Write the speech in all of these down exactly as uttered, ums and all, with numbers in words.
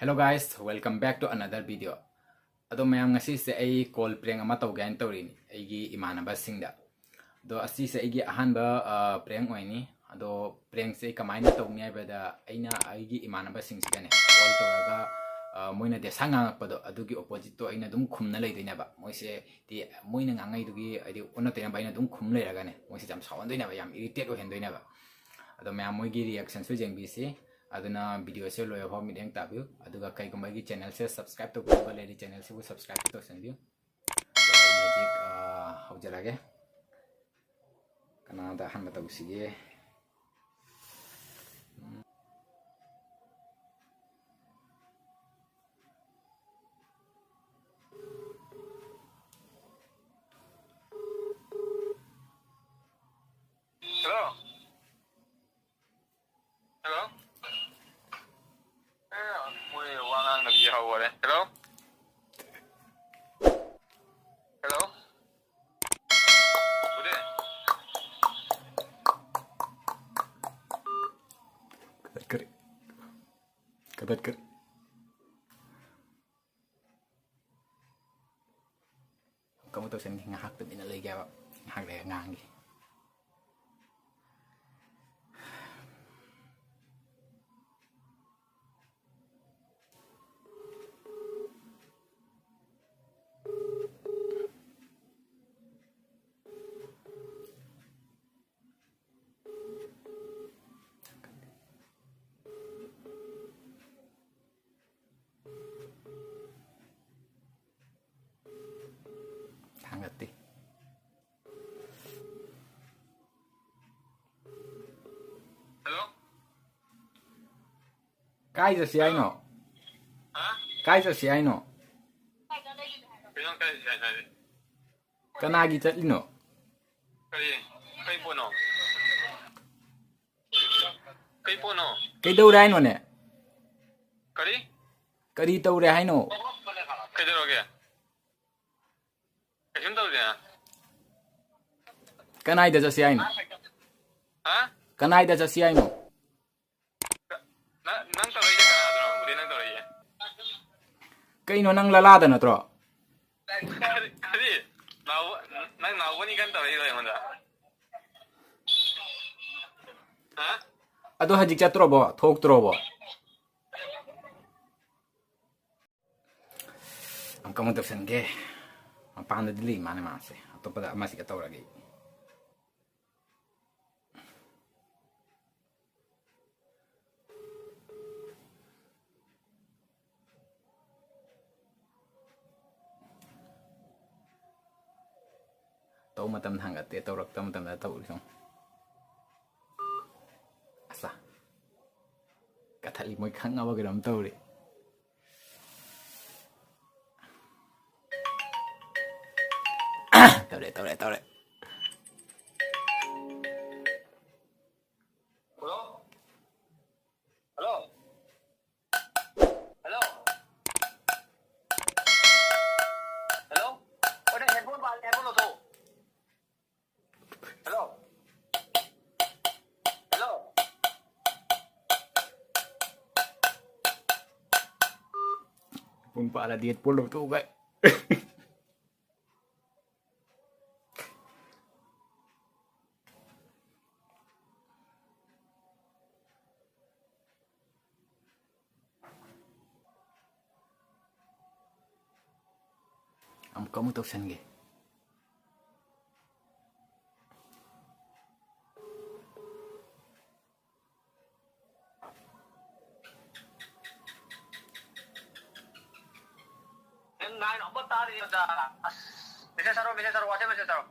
Hello guys, welcome back to another video. ꯑꯗꯣ ꯃꯌꯥꯝ, ꯉꯁꯤꯁꯦ ꯑꯩ call prank ꯑꯃ ꯇꯧꯒꯦ ꯍꯥꯏꯅ ꯇꯧꯔꯤꯅꯤ ꯑꯩꯒꯤ ꯏꯃꯥꯟꯅꯕꯁꯤꯡꯗ꯫ ꯑꯗꯣ ꯑꯁꯤꯁꯦ ꯑꯩꯒꯤ ꯑꯍꯥꯟꯕ, ꯑ, prank ꯑꯣꯏꯅꯤ꯫ ꯑꯗꯣ prankꯁꯦ ꯑꯩ ꯀꯃꯥꯏꯅ ꯇꯧꯅꯤ ꯍꯥꯏꯕꯗ, ꯑꯩꯅ ꯑꯩꯒꯤ ꯏꯃꯥꯟꯅꯕꯁꯤꯡꯁꯤꯗꯅꯦ call ꯇꯧꯔꯒ, ꯑ, ꯃꯣꯏꯅ ꯗꯦꯁꯥ ꯉꯥꯡꯉꯛꯄꯗꯣ, ꯑꯗꯨꯒꯤ oppositeꯇꯣ ꯑꯩꯅ ꯑꯗꯨꯝ ꯈꯨꯝꯅ ꯂꯩꯗꯣꯏꯅꯦꯕ꯫ ꯃꯣꯏꯁꯦ ꯇꯤ-, ꯃꯣꯏꯅ ꯉꯥꯡꯉꯩꯗꯨꯒꯤ ꯍꯥꯏꯗꯤ ꯑꯣꯟꯅ ꯇꯩꯅꯕ ꯑꯩꯅ ꯑꯗꯨꯝ ꯈꯨꯝ ꯂꯩꯔꯒꯅꯦ, ꯃꯣꯏꯁꯦ ꯌꯥꯝ ꯁꯥꯎꯍꯟꯗꯣꯏꯅꯦꯕ, ꯌꯥꯝ irritate ꯑꯣꯏꯍꯟꯗꯣꯏꯅꯦꯕ꯫ ꯑꯗꯣ ꯃꯌꯥꯝ, ꯃꯣꯏꯒꯤ reactionꯁꯨ ꯌꯦꯡꯕꯤꯁꯤ꯫ ꯑꯗꯨꯅ videoꯁꯦ ꯂꯣꯏꯔꯐꯥꯎ ꯃꯤꯠꯌꯦꯡ ꯇꯥꯕꯤꯌꯨ꯫ ꯑꯗꯨꯒ ꯀꯩꯒꯨꯝꯕ ꯑꯩꯒꯤ channelꯁꯦ subscribe ꯇꯧꯕꯤꯗꯕ ꯂꯩꯔꯗꯤ, channelꯁꯤꯕꯨ subscribe ꯇꯧꯁꯟꯕꯤꯌꯨ꯫ ꯑꯗꯣ ꯑꯩ ꯍꯧꯖꯤꯛ, ꯑ, ꯍꯧꯖꯔꯒꯦ꯫ ꯀꯅꯥꯗ ꯑꯍꯥꯟꯕ ꯇꯧꯁꯤꯒꯦ? Hello? Hello? ꯑꯦ, ꯃꯣꯏ ꯋꯥ ꯉꯥꯡꯅꯕꯤ ꯍꯧꯈꯔꯦ꯫ Hello? Hello? ꯕꯨꯗꯤ? ꯀꯗꯠꯀꯔꯤ꯫ ꯀꯗꯠꯀꯔꯤ꯫ ꯀꯃꯥꯏꯅ ꯇꯧꯁꯟꯒꯦ? ꯉꯥꯏꯍꯥꯛ ꯇꯨꯃꯤꯟꯅ ꯂꯩꯒꯦ ꯍꯥꯏꯕ꯫ ꯉꯥꯏꯍꯥꯛ ꯂꯩꯔꯒ ꯉꯥꯡꯒꯦ꯫ ꯊꯥꯡꯒꯠꯇꯦ꯫ Hello? ꯀꯥꯏ ꯆꯠꯁꯤ ꯍꯥꯏꯅꯣ? ꯍꯥ? ꯀꯥꯏ ꯆꯠꯁꯤ ꯍꯥꯏꯅꯣ? ꯀꯩꯅꯣ ꯀꯥꯏ ꯆꯠꯁꯤ ꯍꯥꯏꯅꯣ ꯍꯥꯏꯗꯤ? ꯀꯅꯥꯒꯤ ꯆꯠꯂꯤꯅꯣ? ꯀꯔꯤ? ꯀꯩ ꯄꯣꯠꯅꯣ? ꯀꯩ ꯄꯣꯠꯅꯣ? ꯀꯩꯗꯧꯔꯦ ꯍꯥꯏꯅꯣꯅꯦ? ꯀꯔꯤ? ꯀꯔꯤ ꯇꯧꯔꯦ ꯍꯥꯏꯅꯣ? ꯀꯩꯗꯧꯔꯒꯦ? ꯀꯩꯁꯨꯝ ꯇꯧꯗꯦꯅ꯫ ꯀꯅꯥꯏꯗ ꯆꯠꯁꯤ ꯍꯥꯏꯅꯣ? ꯍꯥ? ꯀꯅꯥꯏꯗ ꯆꯠꯁꯤ ꯍꯥꯏꯅꯣ? ꯅ-, ꯅꯪ ꯇꯧꯔꯛꯏꯁꯦ ꯀꯅꯥꯗꯅꯣ? ꯍꯧꯖꯤꯛ ꯅꯪ ꯇꯧꯔꯛꯏꯁꯦ꯫ ꯀꯩꯅꯣ, ꯅꯪ ꯂꯂꯥꯗ ꯅꯠꯇ꯭ꯔꯣ? ꯀꯔꯤ? ꯀꯔꯤ? ꯅꯥꯎꯕ-, ꯅꯪ ꯅꯥꯎꯕꯅꯤ ꯀꯟꯅ ꯇꯧꯔꯛꯏꯔꯣ ꯑꯩꯉꯣꯟꯗ? ꯍꯥ? ꯑꯗꯣ ꯍꯧꯖꯤꯛ ꯆꯠꯇ꯭ꯔꯣꯕꯣ? ꯊꯣꯛꯇ꯭ꯔꯣꯕꯣ? ꯑꯃꯨꯛ ꯑꯃꯨꯛ ꯇꯧꯁꯟꯒꯦ꯫ ꯃꯄꯥꯟꯗꯗꯤ ꯂꯩ ꯃꯥꯅꯦ ꯃꯥꯁꯦ꯫ ꯑꯇꯣꯞꯄꯗ ꯑꯃꯁꯤꯒ ꯇꯧꯔꯒꯦ꯫ ꯇꯧ ꯃꯇꯝꯗ ꯍꯪꯒꯠꯇꯦ, ꯇꯧꯔꯛꯇ ꯃꯇꯝꯗ ꯇꯧꯔꯤ ꯁꯨꯝ꯫ ꯑꯁ, ꯀꯊꯠꯂꯤ, ꯃꯣꯏ ꯈꯪꯉꯕ ꯀꯩꯅꯣꯝ ꯇꯧꯔꯤ꯫ ꯇꯧꯔꯦ, ꯇꯧꯔꯦ, ꯇꯧꯔꯦ꯫ ꯍꯜꯂꯣ? ꯍꯜꯂꯣ? ꯍꯜꯂꯣ? ꯍꯜꯂꯣ? ꯑꯣ, ꯅꯪ headphone ꯄꯥꯜꯂꯦ, headphone ꯂꯧꯊꯣꯛꯑꯣ꯫ ꯍꯜꯂꯣ? ꯍꯜꯂꯣ? ꯄꯨꯡ ꯄꯥꯜꯂꯗꯤ headphone ꯂꯧꯊꯣꯛꯎ ꯀꯥꯏ꯫ ꯑꯃꯨꯛꯀ ꯑꯃꯨꯛ ꯇꯧꯁꯟꯒꯦ꯫ ꯅꯪ ꯅꯥꯏꯟ ꯑꯃ ꯇꯥꯔꯤ ꯑꯣꯖꯥ꯫ ꯑꯁ, message ꯊꯥꯔꯣ, message ꯊꯥꯔꯣ, WhatsApp message ꯊꯥꯔꯣ꯫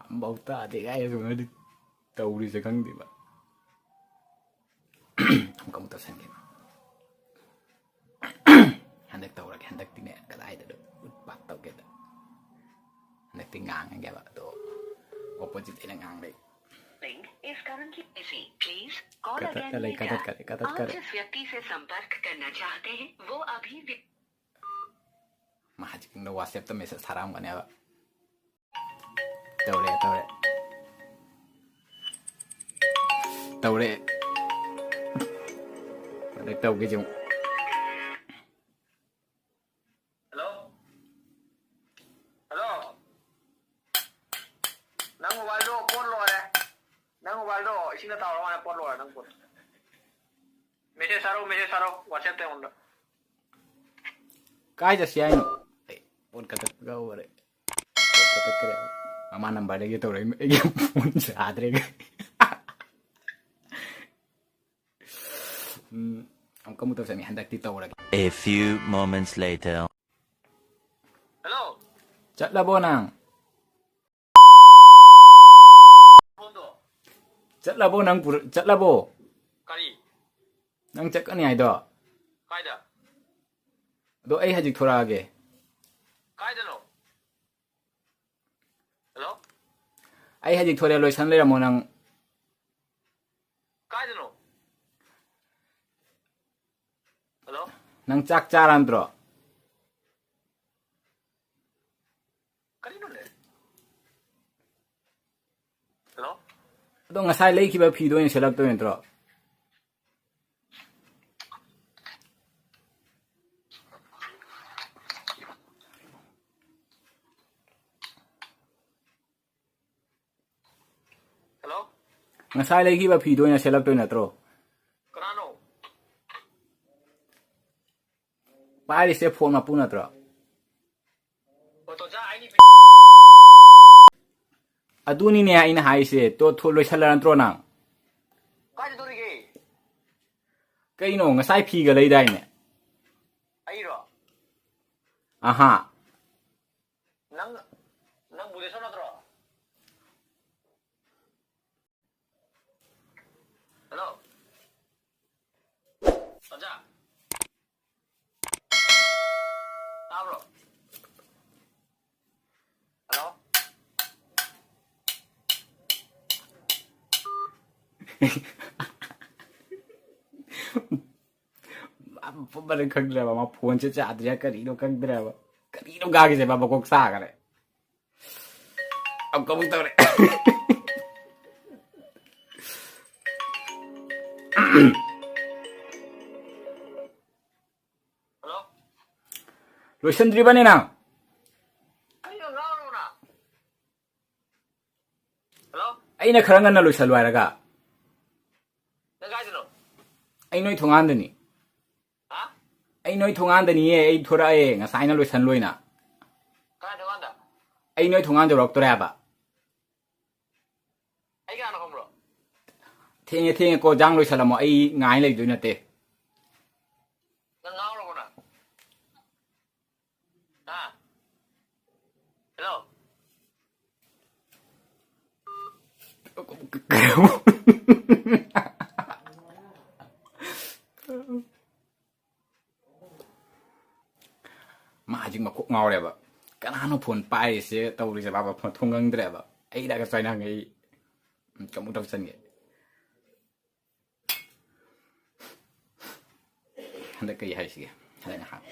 ꯑꯝꯐꯥꯎ ꯇꯥꯗꯦ ꯀꯥꯏ, ꯑꯁꯨꯃꯥꯏꯅꯗꯤ ꯇꯧꯔꯤꯁꯦ ꯈꯪꯗꯦꯕ꯫ ꯑꯃꯨꯛ ꯑꯃꯨꯛ ꯇꯧꯁꯟꯒꯦ꯫ ꯍꯟꯗꯛ ꯇꯧꯔꯒꯦ꯫ ꯍꯟꯗꯛꯇꯤꯅꯦ, ꯀꯗꯥꯏꯗꯅꯣ ꯎꯠꯄ ꯇꯧꯒꯦꯗ꯫ ꯍꯟꯗꯛꯇꯤ ꯉꯥꯡꯉꯒꯦꯕ, ꯑꯗꯣ opposite ꯑꯩꯅ ꯉꯥꯡꯕꯩ꯫ Link is currently busy. Please call again later. ꯀꯊꯠꯈꯔꯦ, ꯀꯊꯠꯈꯔꯦ, ꯀꯊꯠꯈꯔꯦ꯫ आप जिस व्यक्ति से संपर्क करना चाहते हैं, वो अभी व्य- ꯃꯥ ꯍꯧꯖꯤꯛ ꯋꯥꯆꯦꯞꯇ message ꯊꯥꯔꯛꯑꯝꯒꯅꯦꯕ꯫ ꯇꯧꯔꯦ, ꯇꯧꯔꯦ꯫ ꯇꯧꯔꯦ꯫ ꯇꯧꯒꯦ ꯌꯦꯡꯉꯨ꯫ ꯍꯜꯂꯣ? ꯍꯜꯂꯣ? ꯅꯪ ꯃꯣꯕꯥꯏꯜꯗꯣ ꯄꯣꯠ ꯂꯣꯏꯔꯦ꯫ ꯅꯪ ꯃꯣꯕꯥꯏꯜꯗꯣ ꯏꯁꯤꯡꯗ ꯇꯥꯎꯔ ꯃꯥꯜꯂꯦ, ꯄꯣꯠ ꯂꯣꯏꯔꯦ ꯅꯪ ꯄꯣꯠ꯫ ꯃꯦꯁꯦꯖ ꯊꯥꯔꯛꯑꯣ, ꯃꯦꯁꯦꯖ ꯊꯥꯔꯛꯑꯣ, WhatsApp-ꯇ ꯑꯩꯉꯣꯟꯗ꯫ ꯀꯥꯏ ꯆꯠꯁꯤ ꯍꯥꯏꯅꯣ? ꯑꯩ ꯄꯣꯠ ꯀꯛꯊꯠꯄꯒ ꯍꯧꯔꯦ꯫ ꯄꯣꯠ ꯀꯛꯊꯠꯈ꯭ꯔꯦ꯫ ꯃꯃꯥ ꯅꯝꯕꯔꯗꯒꯤ ꯇꯧꯔꯛꯏ, ꯑꯩꯒꯤ ꯐꯣꯟ ꯌꯥꯗ꯭ꯔꯦ꯫ ꯎꯝ, ꯑꯃꯨꯛꯀ ꯑꯃꯨꯛ ꯇꯧꯁꯟꯅꯤ, ꯍꯟꯗꯛꯇꯤ ꯇꯧꯔꯒꯦ꯫ A few moments later. Hello. ꯆꯠꯂꯕꯣ ꯅꯪ? ꯐꯣꯟꯗꯣ꯫ ꯆꯠꯂꯕꯣ ꯅꯪ ꯄꯨꯔ-, ꯆꯠꯂꯕꯣ? ꯀꯔꯤ? ꯅꯪ ꯆꯠꯀꯅꯤ ꯍꯥꯏꯗꯣ? ꯀꯥꯏꯗ? ꯑꯗꯣ ꯑꯩ ꯍꯧꯖꯤꯛ ꯊꯣꯔꯛꯑꯒꯦ꯫ ꯀꯥꯏꯗꯅꯣ? ꯍꯜꯂꯣ? ꯑꯩ ꯍꯧꯖꯤꯛ ꯊꯣꯔꯛꯑꯦ, ꯂꯣꯏꯁꯟ ꯂꯩꯔꯝꯃꯣ ꯅꯪ꯫ ꯀꯥꯏꯗꯅꯣ? ꯍꯜꯂꯣ? ꯅꯪ ꯆꯥꯛ ꯆꯥꯔ ꯅꯠꯇ꯭ꯔꯣ? ꯀꯔꯤꯅꯣꯅꯦ? ꯍꯜꯂꯣ? ꯑꯗꯣ ꯉꯁꯥꯏ ꯂꯩꯈꯤꯕ ꯐꯤꯗꯣ ꯑꯣꯏꯅ ꯁꯦꯠꯂꯛꯇꯣꯏ ꯅꯠꯇ꯭ꯔꯣ? ꯍꯜꯂꯣ? ꯉꯁꯥꯏ ꯂꯩꯈꯤꯕ ꯐꯤꯗꯣ ꯑꯣꯏꯅ ꯁꯦꯠꯂꯛꯇꯣꯏ ꯅꯠꯇ꯭ꯔꯣ? ꯀꯅꯥꯅꯣ? ꯄꯥꯏꯔꯤꯁꯦ ꯐꯣꯟ ꯃꯄꯨ ꯅꯠꯇ꯭ꯔꯣ? ꯑꯣ, ꯇꯣꯟꯆꯥ, ꯑꯩꯒꯤ ꯑꯗꯨꯅꯤꯅꯦ ꯑꯩꯅ ꯍꯥꯏꯁꯦ꯫ ꯇꯣ, ꯊꯣ-, ꯂꯣꯏꯁꯜꯂ ꯅꯠꯇ꯭ꯔꯣ ꯅꯪ? ꯀꯥꯏ ꯆꯠꯇꯣꯔꯤꯒꯦ? ꯀꯩꯅꯣ, ꯉꯁꯥꯏ ꯐꯤꯒ ꯂꯩꯗꯥꯏꯅꯦ? ꯑꯩꯔꯣ? ꯑꯍꯥ꯫ ꯅꯪ, ꯅꯪ ꯕꯨꯙꯦꯁꯣꯔ ꯅꯠꯇ꯭ꯔꯣ? ꯍꯜꯂꯣ? ꯑꯣꯖꯥ? ꯇꯥꯕ꯭ꯔꯣ? ꯍꯜꯂꯣ? ꯃꯥ ꯃꯐꯝ ꯃꯔꯟ ꯈꯪꯗ꯭ꯔꯦꯕ, ꯃꯥ ꯐꯣꯟꯁꯦ ꯆꯥꯗ꯭ꯔꯦ, ꯀꯔꯤꯅꯣ ꯈꯪꯗ꯭ꯔꯦꯕ, ꯀꯔꯤꯅꯣ ꯉꯥꯡꯉꯤꯁꯦ, ꯃꯥ ꯃꯀꯣꯛ ꯆꯥꯈꯔꯦ꯫ ꯑꯃꯨꯛꯀ ꯑꯃꯨꯛ ꯇꯧꯔꯦ꯫ ꯂꯣꯏꯁꯤꯟꯗ꯭ꯔꯤꯕꯅꯦ ꯅꯪ? ꯀꯩꯅꯣ ꯉꯥꯎꯔꯕꯣ ꯅꯪ? ꯍꯜꯂꯣ? ꯑꯩꯅ ꯈꯔ ꯉꯟꯅ ꯂꯣꯏꯁꯜꯂꯨ ꯍꯥꯏꯔꯒ꯫ ꯅꯪ ꯀꯥꯏꯗꯅꯣ? ꯑꯩ ꯅꯣꯏ ꯊꯣꯡꯒꯥꯟꯗꯅꯤ꯫ ꯍꯥ? ꯑꯩ ꯅꯣꯏ ꯊꯣꯡꯒꯥꯟꯗꯅꯤꯌꯦ, ꯑꯩ ꯊꯣꯔꯛꯑꯦ, ꯉꯁꯥꯏꯅ ꯂꯣꯏꯁꯜ ꯂꯣꯏꯅ꯫ ꯀꯥꯏ ꯊꯣꯡꯒꯥꯟꯗ? ꯑꯩ ꯅꯣꯏ ꯊꯣꯡꯒꯥꯟ ꯌꯧꯔꯛꯇꯣꯔꯦ ꯍꯥꯏꯕ꯫ ꯑꯩ ꯀꯅꯥꯅ ꯈꯪꯕ꯭ꯔꯣ? ꯊꯦꯡꯉꯦ, ꯊꯦꯡꯉꯦ ꯀꯣ, ꯖꯥꯡ ꯂꯣꯏꯁꯜꯂꯝꯃꯣ, ꯑꯩ ꯉꯥꯏ ꯂꯩꯗꯣꯏ ꯅꯠꯇꯦ꯫ ꯅꯪ ꯉꯥꯎꯔꯕꯣ ꯅꯪ? ꯍꯥ? ꯍꯜꯂꯣ? ꯃꯥ ꯍꯧꯖꯤꯛ ꯃꯀꯣꯛ ꯉꯥꯎꯔꯦꯕ꯫ ꯀꯅꯥꯅꯣ ꯐꯣꯟ ꯄꯥꯏꯔꯤꯁꯦ, ꯇꯧꯔꯤꯁꯦ? ꯕꯥꯕꯥ ꯐꯣꯟ ꯊꯣꯡ ꯈꯪꯗ꯭ꯔꯦꯕ꯫ ꯑꯩꯔꯒ ꯆꯥꯏꯅ ꯍꯪꯉꯛꯏ꯫ ꯀꯃꯨꯛ ꯇꯧꯁꯟꯒꯦ꯫ ꯍꯟꯗꯛ ꯀꯩ ꯍꯥꯏꯁꯤꯒꯦ? ꯍꯟꯗꯛ ꯉꯥꯏꯍꯥꯛ꯫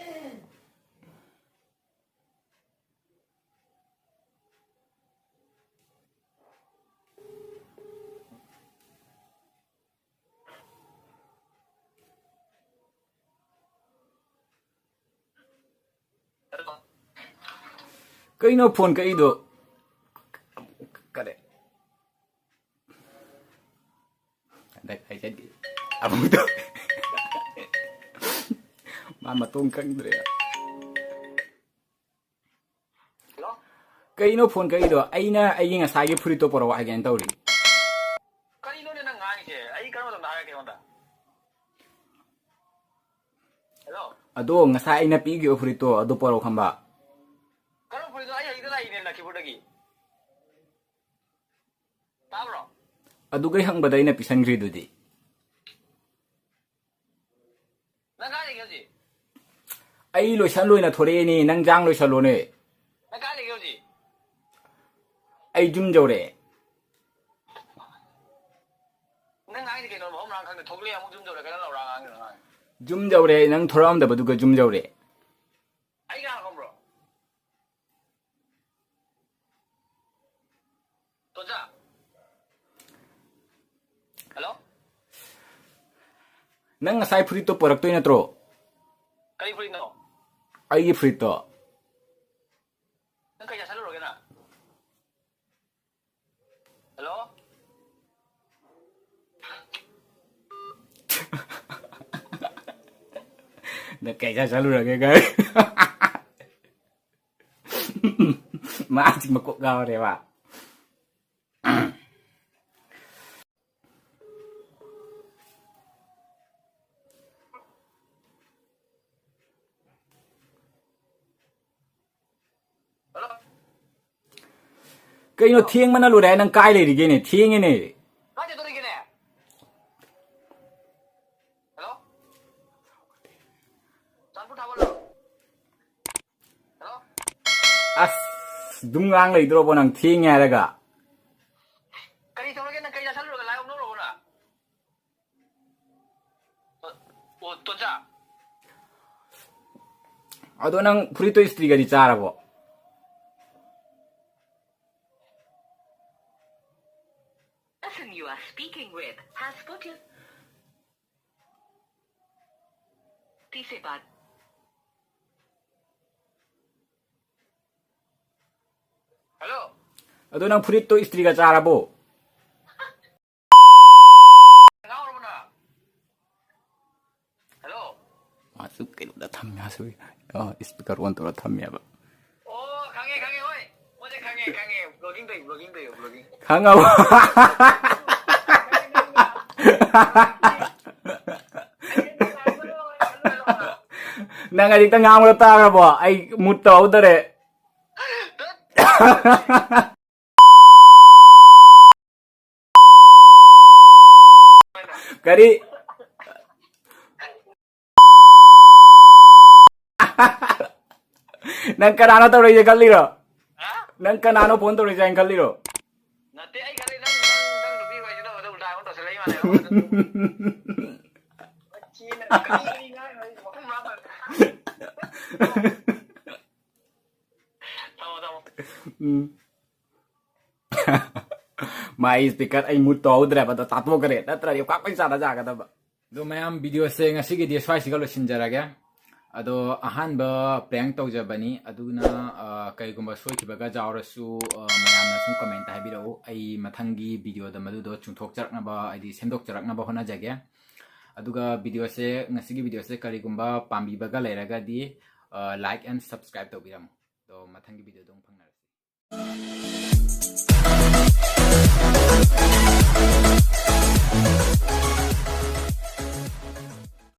ꯀꯩꯅꯣ ꯐꯣꯟ ꯀꯛꯏꯗꯣ? ꯀꯔꯤ? ꯍꯟꯗꯛ ꯑꯩ ꯆꯠꯀꯦ꯫ ꯑꯃꯨꯛ ꯇꯧ-, ꯃꯥ ꯃꯇꯣꯡ ꯈꯪꯗ꯭ꯔꯦ꯫ ꯍꯜꯂꯣ? ꯀꯩꯅꯣ ꯐꯣꯟ ꯀꯛꯏꯗꯣ? ꯑꯩꯅ ꯑꯩꯒꯤ ꯉꯁꯥꯏꯒꯤ ꯐꯨꯔꯤꯠꯇꯣ ꯄꯣꯔꯛꯑꯣ ꯍꯥꯏꯒꯦꯅ ꯇꯧꯔꯤ꯫ ꯀꯔꯤꯅꯣꯅꯦ ꯅꯪ ꯉꯥꯡꯉꯤꯁꯦ? ꯑꯩ ꯀꯔꯝꯕ ꯃꯇꯝꯗ ꯍꯥꯏꯔꯛꯀꯦ ꯑꯩꯉꯣꯟꯗ? ꯍꯜꯂꯣ? ꯑꯗꯣ ꯉꯁꯥꯏ ꯑꯩꯅ ꯄꯤꯈꯤꯕ ꯐꯨꯔꯤꯠꯇꯣ ꯑꯗꯨ ꯄꯣꯔꯛꯑꯣ ꯈꯪꯕ꯫ ꯀꯔꯝꯕ ꯐꯨꯔꯤꯠꯅꯣ? ꯑꯩ ꯍꯧꯖꯤꯛꯇ ꯂꯥꯛꯏꯅꯦ ꯂꯛꯈꯤꯄꯨꯔꯗꯒꯤ꯫ ꯇꯥꯕ꯭ꯔꯣ? ꯑꯗꯨꯒꯩ ꯍꯪꯕꯗ ꯑꯩꯅ ꯄꯤꯁꯟꯈ꯭ꯔꯤꯗꯨꯗꯤ꯫ ꯅꯪ ꯀꯥꯏ ꯂꯩꯒꯦ ꯍꯧꯖꯤꯛ? ꯑꯩ ꯂꯣꯏꯁꯟ ꯂꯣꯏꯅ ꯊꯣꯔꯛꯑꯦꯅꯦ, ꯅꯪ ꯖꯥꯡ ꯂꯣꯏꯁꯜꯂꯣꯅꯦ꯫ ꯅꯪ ꯀꯥꯏ ꯂꯩꯒꯦ ꯍꯧꯖꯤꯛ? ꯑꯩ ꯌꯨꯝ ꯌꯧꯔꯛꯑꯦ꯫ ꯅꯪ ꯉꯥꯡꯉꯤꯗꯤ ꯀꯩꯅꯣ? ꯃꯐꯝ ꯃꯔꯥꯡ ꯈꯪꯗꯦ꯫ ꯊꯣꯛꯂꯛꯑꯦ ꯑꯃꯨꯛ ꯌꯨꯝ ꯌꯧꯔꯛꯑꯦ꯫ ꯀꯩꯅꯣ ꯂꯧꯔꯥ ꯉꯥꯡꯉꯤꯗꯣ ꯉꯥꯡꯉꯤ? ꯌꯨꯝ ꯌꯧꯔꯛꯑꯦ, ꯅꯪ ꯊꯣꯔꯛꯑꯝꯗꯕꯗꯨꯒ ꯌꯨꯝ ꯌꯧꯔꯛꯑꯦ꯫ ꯑꯩ ꯀꯅꯥ ꯈꯪꯕ꯭ꯔꯣ? ꯇꯣꯟꯆꯥ? ꯍꯜꯂꯣ? ꯅꯪ ꯉꯁꯥꯏ ꯐꯨꯔꯤꯠꯇꯣ ꯄꯨꯔꯛꯇꯣꯏ ꯅꯠꯇ꯭ꯔꯣ? ꯀꯔꯤ ꯐꯨꯔꯤꯠꯅꯣ? ꯑꯩꯒꯤ ꯐꯨꯔꯤꯠꯇꯣ꯫ ꯅꯪ ꯀꯩ ꯆꯥꯁꯜꯂꯨꯔꯒꯦ ꯅꯪ? ꯍꯜꯂꯣ? ꯅꯪ ꯀꯩ ꯆꯥꯁꯜꯂꯨꯔꯒꯦ ꯀꯥꯏ? ꯃꯥꯁꯤ ꯃꯀꯣꯛ ꯉꯥꯎꯔꯦꯕ꯫ ꯀꯩꯅꯣ ꯊꯦꯡꯕꯅ ꯂꯣꯏꯔꯦ? ꯅꯪ ꯀꯥꯏ ꯂꯩꯔꯤꯒꯦꯅꯦ? ꯊꯦꯡꯉꯦꯅꯦ꯫ ꯀꯥꯏ ꯆꯠꯇꯣꯔꯤꯒꯦꯅꯦ? ꯍꯜꯂꯣ? ꯆꯥꯟꯄꯨꯔ ꯊꯥꯕꯜꯂꯣ? ꯍꯜꯂꯣ? ꯑꯁ, ꯑꯗꯨꯝ ꯉꯥꯡ ꯂꯩꯗ꯭ꯔꯣꯕꯣ ꯅꯪ ꯊꯦꯡꯉꯦ ꯍꯥꯏꯔꯒ? ꯀꯔꯤ ꯇꯧꯔꯒꯦ? ꯅꯪ ꯀꯔꯤ ꯆꯥꯁꯜꯂꯨꯔꯒꯦ? ꯂꯥꯏ ꯑꯣꯛꯅꯧꯔꯕꯣ ꯅꯪ? ꯑꯣ, ꯇꯣꯟꯆꯥ꯫ ꯑꯗꯣ ꯅꯪ ꯐꯨꯔꯤꯠꯇꯣ ꯏꯁꯇ꯭ꯔꯤꯒꯗꯤ ꯆꯥꯔꯕꯣ? Person you are speaking with has put you. तीसरे बार। ꯍꯜꯂꯣ꯫ ꯑꯗꯣ ꯅꯪ ꯐꯨꯔꯤꯠꯇꯣ ꯏꯁꯇ꯭ꯔꯤꯒ ꯆꯥꯔꯕꯣ? ꯉꯥꯎꯔꯕꯣ ꯅꯪ? ꯍꯜꯂꯣ꯫ ꯃꯥꯁꯨ ꯀꯩꯅꯣꯗ ꯊꯝꯃꯦ, ꯃꯥꯁꯨ, ꯑ, speaker on ꯇꯧꯔ ꯊꯝꯃꯦꯕ꯫ ꯑꯣ, ꯈꯪꯉꯦ, ꯈꯪꯉꯦ, ꯍꯣꯏ꯫ ꯃꯣꯏꯁꯦ ꯈꯪꯉꯦ, ꯈꯪꯉꯦ꯫ Vlogging ꯇꯧꯏ, vlogging ꯇꯧꯏ, vlogging꯫ ꯈꯪꯉꯕꯣ? ꯅꯪ ꯍꯧꯖꯤꯛꯇ ꯉꯥꯡꯕꯗꯣ ꯇꯥꯔꯕꯣ? ꯑꯩ mood ꯇꯧꯍꯧꯗꯔꯦ꯫ ꯀꯔꯤ? ꯅꯪ ꯀꯅꯥꯅꯣ ꯇꯧꯔꯛꯏꯁꯦ ꯈꯜꯂꯤꯔꯣ? ꯍꯥ? ꯅꯪ ꯀꯅꯥꯅꯣ phone ꯇꯧꯔꯛꯏꯁꯦ ꯍꯥꯏꯅ ꯈꯜꯂꯤꯔꯣ? ꯅꯠꯇꯦ, ꯑꯩ ꯈꯜꯂꯤ ꯅꯪ, ꯅꯪ, ꯅꯪ ꯅꯨꯄꯤ ꯋꯥꯔꯤꯁꯤꯅ ꯑꯃꯗ ꯎꯜꯇꯥ ꯑꯃꯨꯛ ꯇꯧꯁꯜꯂꯛꯏ ꯃꯥꯜꯂꯦ꯫ ꯃꯊꯤ ꯅꯪ ꯀꯔꯤ ꯀꯔꯤ ꯉꯥꯡꯉꯤꯅꯣ? ꯑꯩ ꯃꯐꯝ ꯃꯔꯥꯡ ꯈꯪꯗꯦ꯫ ꯊꯝꯃꯣ, ꯊꯝꯃꯣ꯫ ꯎꯝ꯫ ꯃꯥꯏ speaker ꯑꯩ mood ꯇꯧꯍꯧꯗ꯭ꯔꯦꯕ, ꯑꯗꯣ ꯇꯥꯊꯣꯛꯈ꯭ꯔꯦ, ꯅꯠꯇ꯭ꯔꯗꯤ ꯈ꯭ꯋꯥꯏ ꯆꯥꯅ ꯆꯥꯒꯗꯕ꯫ ꯑꯗꯣ ꯃꯌꯥꯝ, videoꯁꯦ ꯉꯁꯤꯒꯤꯗꯤ ꯁ꯭ꯋꯥꯏꯁꯤꯒ ꯂꯣꯏꯁꯤꯟꯖꯔꯒꯦ꯫ ꯑꯗꯣ ꯑꯍꯥꯟꯕ prank ꯇꯧꯖꯕꯅꯤ, ꯑꯗꯨꯅ ꯑ, ꯀꯩꯒꯨꯝꯕ ꯁꯣꯏꯈꯤꯕꯒ ꯌꯥꯎꯔꯁꯨ ꯑ, ꯃꯌꯥꯝꯅ ꯁꯨꯝ comment ꯍꯥꯏꯕꯤꯔꯛꯎ, ꯑꯩ ꯃꯊꯪꯒꯤ video ꯗ ꯃꯗꯨꯗꯣ ꯆꯨꯝꯊꯣꯛꯆꯔꯛꯅꯕ, ꯍꯥꯏꯗꯤ ꯁꯦꯝꯗꯣꯛꯆꯔꯛꯅꯕ ꯍꯣꯠꯅꯖꯒꯦ꯫ ꯑꯗꯨꯒ video ꯁꯦ, ꯉꯁꯤꯒꯤ video ꯁꯦ ꯀꯔꯤꯒꯨꯝꯕ ꯄꯥꯝꯕꯤꯕꯒ ꯂꯩꯔꯒꯗꯤ ꯑ, like and subscribe ꯇꯧꯕꯤꯔꯝꯃꯨ꯫ ꯑꯗꯣ ꯃꯊꯪꯒꯤ video ꯗ ꯑꯃꯨꯛ ꯐꯪꯅꯔꯁꯤ꯫